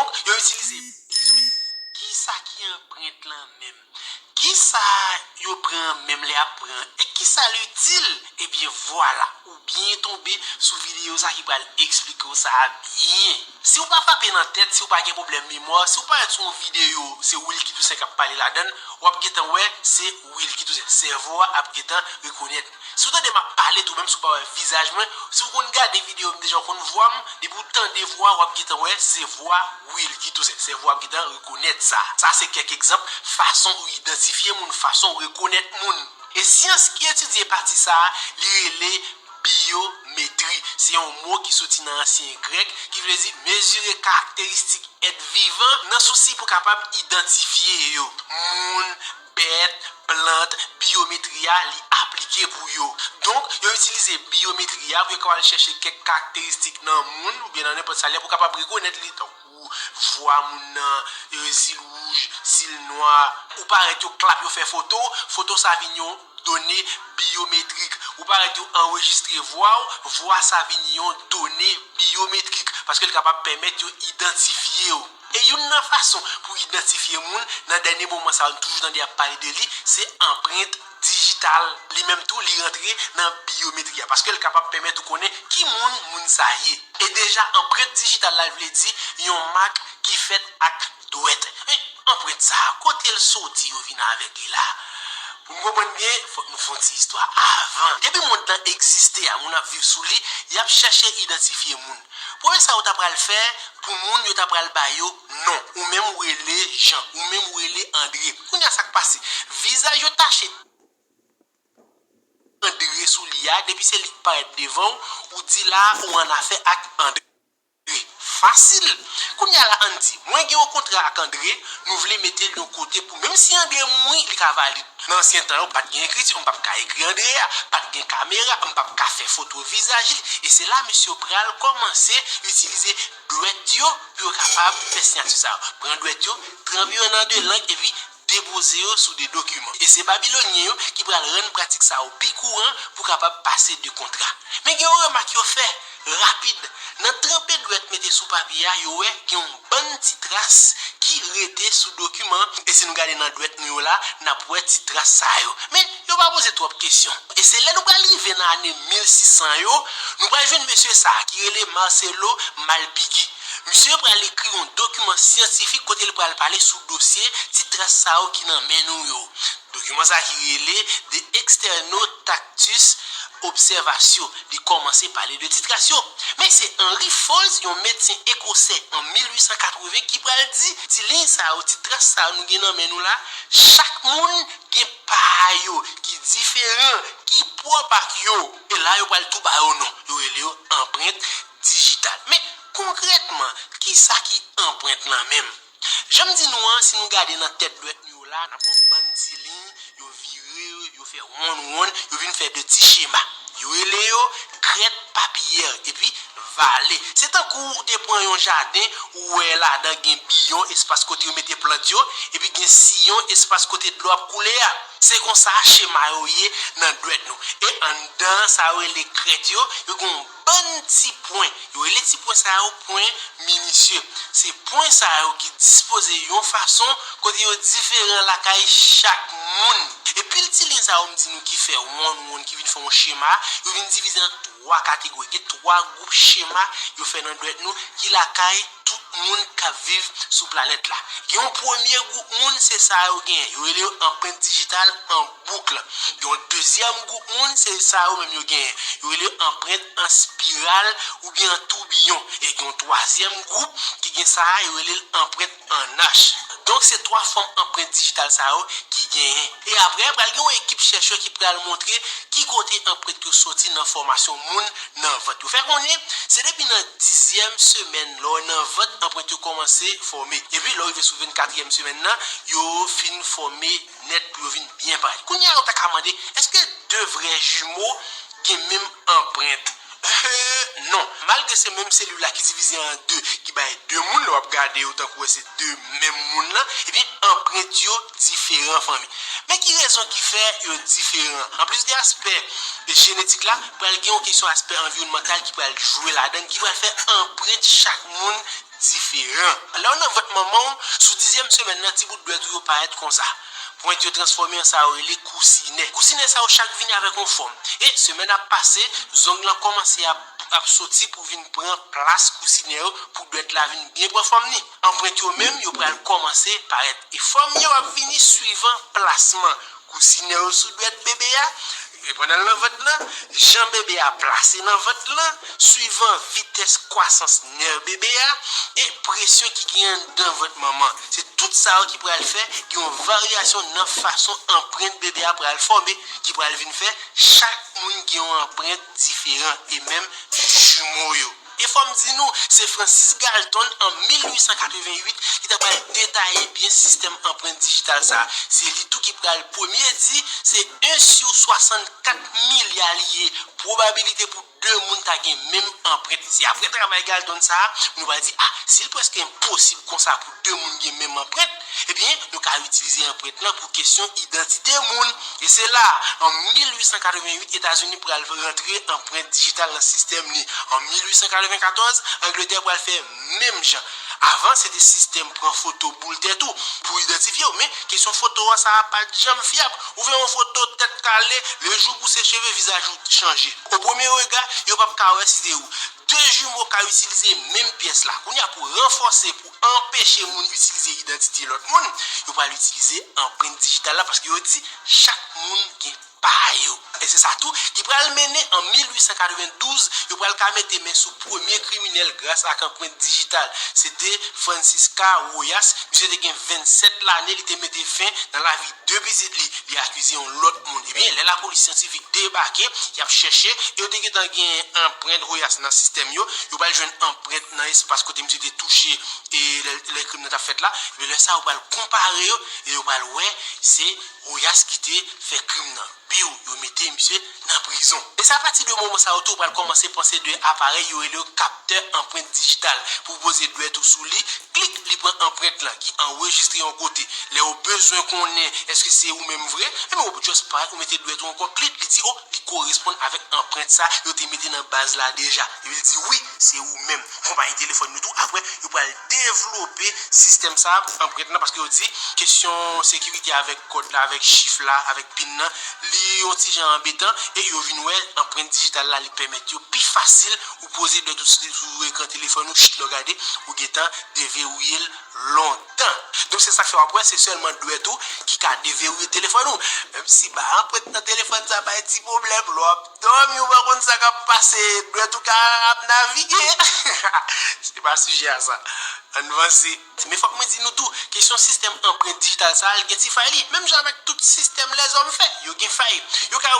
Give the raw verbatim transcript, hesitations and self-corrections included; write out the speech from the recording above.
Donk, yo itilize. Kisa ki anprent lan menm? Kisa yo pran menm lè y ap pran? E kisa l itil? Ebyen, vwala, ou byen tonbe sou videyo sa ki pral eksplike w sa a byen. Si w pa frape nan tèt, si w pa gen pwoblèm memwa, si w parèt sou yon videyo, se Wilky Toussaint k ap pale ladan l, w ap gentan wè se Wilky Toussaint. Sèvo a ap gentan rekonèt. Si w tande m ap pale tou, menm si w pa wè vizaj mwen, si w konn gade videyo m deja, w konn vwa m, depi w tande vwa, w ap gentan wè se vwa Wilky Toussaint. Sèvo a ap gentan rekonèt sa. Sa se kèk egzanp fason ou idantifye moun, fason ou rekonèt moun. E syans ki etidye pati sa a, li rele biyometri. Se yon mo ki soti nan ansyen grèk ki vle di mezire karakteristik èt vivan nan sousi pou kapab idantifye yo. Moun, bèt, plant, biyometri a, li aplike pou yo. Donk, yo itilize biyometri a pou yo kapab al chèche kèk karakteristik nan moun oubyen nan nenpòt sa l ye pou kapab rekonèt li, tankou vwa moun nan, e, si l wouj, si l nwa, ou parèt yo klap, yo fè foto, foto sa vin yon done biyometrik. Ou parèt yo anrejistre vwa w, vwa sa vin yon done biyometrik, paske l kapab pèmèt yo idantifye w. E youn nan fason pou idantifye moun nan dènye moman sa yo, nou toujou tande y ap pale de li, se anprent dijital. Li menm tou, li rantre nan biyometri a, paske l kapab pèmèt ou konnen ki moun moun sa ye. E deja, anprent dijital la vle di yon mak ki fèt ak dwèt. E anprent sa a, kote l soti yo vin avèk li la? Pou n konprann byen, fòk nou fè yon ti istwa avan. Depi mond lan egziste a, moun ap viv sou li, y ap chèche idantifye moun. Premye sa yo ta pral fè pou moun, yo ta pral ba yo non. Ou menm ou rele Jan, ou menm ou rele Andre. Kounye a sa k pase? Vizaj yo tache Andre sou li a, depi se li k parèt devan w, ou di la ou annafè ak Andre. Fasil. Kounye a la, ann di, mwen gen yon kontra ak Andre, nou vle mete l yon kote pou, menm si Andre mouri, li ka valid. Nan ansyen tan yo, pa t gen ekriti, m p ap ka ekri Andre a, pa t gen kamera, m p ap ka fè foto vizaj li. E se la mesye yo pral kòmanse itilize dwèt yo pou yo kapab fè siyati sa yo. Pran dwèt yo, tranpe yo nan de lang, epi depoze yo sou de dokiman. E se Babilonyen yo ki pral rann pratik sa yo pi kouran pou kapab pase de kontra. Men gen yon remak yo fè rapid. Nan tranpe dwèt mete sou papye a, yo wè gen yon bann ti tras ki rete sou dokiman. E si nou gade nan dwèt nou yo la, n ap wè ti tras sa yo. Men, yo pa poze twòp kesyon. E se lè nou pral rive nan ane mil sis san yo, nou pral jwenn mesye sa a ki rele Marcelo Malpighi. Misye pral ekri yon dokiman syantifik kote l pral pale sou dosye ti tras sa yo ki nan men nou yo. Dokiman sa ki rele The Externotactus Observatio, li kòmanse pale de ti tras yo. Men se Henry Folds, yon medsen ekosè an mil ui san katreven, ki pral di, ti liy sa yo, ti tras sa yo nou gen nan men nou la, chak moun gen pa yo ki diferan, ki pwòp ak yo. E la yo pral tou ba yo non. Yo rele yo anprent dijital. Men konkrètman, kisa ki anprent lan menm? Jan m di nou an, si nou gade nan tèt dwèt nou yo la, n ap wè yon bann ti liy, yo vire, yo fè wonn wonn, yo vin fè de ti chema. Yo rele yo krèt papiyè, epi vale. Se tankou ou te pran yon jaden, ou wè ladan gen biyon, espas kote yo mete plant yo, epi gen siyon, espas kote dlo ap koule a. Se konsa chema yo ye nan dwèt nou. E anndan sa yo rele krèt yo, yo gen yon bann ti pwen. Yo rele ti pwen sa yo pwen minisye. Se pwen sa yo ki dispoze yon fason kote yo diferan lakay chak moun. E pil ti liy sa yo m di nou ki fè wonn wonn, ki vin fè yon chema, yo vin divize an twa kategori. Gen twa gwoup chema yo fè nan dwèt nou ki lakay tout moun k ap viv sou planèt la. Gen yon premye gwoup moun, se sa yo genyen. Yo rele yo anprent dijital an bouk. Gen yon dezyèm gwoup moun, se sa yo menm yo genyen. Yo rele yo anprent an espiral oubyen an toubiyon. E gen yon twazyèm gwoup ki gen sa a, yo rele l anprent an H. Donk, se twa fòm anprent dijital sa yo ki genyen. E apre, pral gen yon ekip chèchè ki pral montre ki kote anprent yo soti nan fòmasyon moun nan vant. Yo fè konnen, se depi nan dizyèm semèn, lè w nan vant, anprent yo kòmanse fòme. Epi, lè w rive sou vennkatriyèm semèn nan, yo fin fòme nèt pou yo vin byen parèt. Kounye a, ou ta ka mande, èske de vrè jimo gen menm anprent? Non. Malgre se menm selil la ki divize an de, ki bay de moun, lè w ap gade yo tankou wè se de menm moun lan, epi anprent yo diferan, fanmi. Men ki rezon ki fè yo diferan? Anplis de aspè jenetik la, pral gen yon kesyon aspè anviwònmantal ki pral jwe ladan, ki pral fè anprent chak moun diferan. Lè w nan vant manman w, sou dizyèm semèn nan, ti bout dwèt ou yo parèt konsa. Pwent yo transfòme an sa yo rele kousinè. Kousinè sa yo chak vini avèk yon fòm. E semèn ap pase, zong lan kòmanse ap, ap soti pou vin pran plas kousinè yo pou dwèt la vin byen pran fòm ni. Anprent yo menm, yo pral kòmanse parèt. E fòm yo ap vini swivan plasman kousinè yo sou dwèt bebe a, e pandan l nan vant lan, jan bebe a plase nan vant lan, swivan vitès kwasans nè bebe a, e presyon ki gen anndan vant manman. Se tout sa yo ki pral fè gen yon varyasyon nan fason anprent bebe a pral fòme, ki pral vin fè chak moun gen yon anprent diferan, e menm jimo yo. E fò m di nou, se Francis Galton an mil uit san katreven uit ki ta pral detaye byen sistèm anprent dijital sa a. Se li tou ki pral premye di se en sou swasannkat milya li ye, pwobabilite pou de moun ta gen menm anprent. Se apre travay Galton sa a, nou pral di, a, si l prèske enposib konsa pou de moun gen menm anprent, ebyen, nou ka itilize anprent lan pou kesyon idantite moun. E se la, an mil uit san katreven uit, Etazini pral rantre anprent dijital nan sistèm li. An mil uit san katreven katòz, Angletè pral fè menm jan. Avan, se te sistèm pran foto boul tèt ou pou idantifye w, men kesyon foto a sa a pa t janm fyab. Ou fè yon foto tèt kale, le jou pou se cheve, vizaj ou chanje. O premye rega, yo p ap ka wè si se ou. De jimo ka itilize menm pyès la. Kounye a, pou ranfòse, pou anpeche moun itilize idantite lòt moun, yo pral itilize anprent dijital la, paske yo di chak moun gen pa yo. E se sa tou ki pral mennen an mil uit san katreven douz, yo pral ka mete men sou premye kriminèl gras ak anprent dijital. Se te Francisca Rojas, misye te gen vennsèt lane, li te mete fen nan lavi de pitit li. Li akize yon lòt moun. Ebyen, lè lapolis syantifik debake, y ap chèche, e yo te gentan gen anprent Rojas nan sistèm yo, yo pral jwenn anprent nan espas kote misye te touche e lè, lè krim nan t ap fèt la. Ebyen, lè sa a, yo pral konpare yo, e yo pral wè se Rojas ki te fè krim nan. Biw, yo mete misye nan prizon. E se apati de moman sa yo tou, ou pral kòmanse panse de aparèy yo rele yo kaptè anprent dijital. Pou poze dwèt ou sou li, klik, li pran anprent lan ki anrejistre yon kote. Lè yo bezwen konnen èske se ou menm vre, ebyen ou just parèt, ou mete dwèt ou ankò, klik, li di, o, li koresponn avèk anprent sa yo te mete nan baz la deja. Epi li di, wi, se ou menm. Konpayi telefòn yo tou, apre, yo pral devlope sistèm sa, anprent lan, paske yo di kesyon sekirite avèk kòd la, avèk chif la, avèk pin nan, li yon ti jan anbetan, e yo vin wè anprent dijital la, li pèmèt yo pi fasil ou poze dwèt ou sou, sou ekran telefòn ou, chit lè w gade, ou gentan deverouye l lontan. Donk, se sa k fè w ap wè, se sèlman dwèt ou ki ka deverouye telefòn ou. Menm si ba anprent nan telefòn sa bay ti pwoblèm, lè w ap dòmi, ou pa konn sa k ap pase, dwèt ou ka ap navige. Se pa sijè a sa. Ann vanse. Men fòk mwen di nou tou, kesyon sistèm anprent dijital sa a, l gen ti fay li. Menm jan avèk tout sistèm lèzòm fè, yo gen fay. Yo ka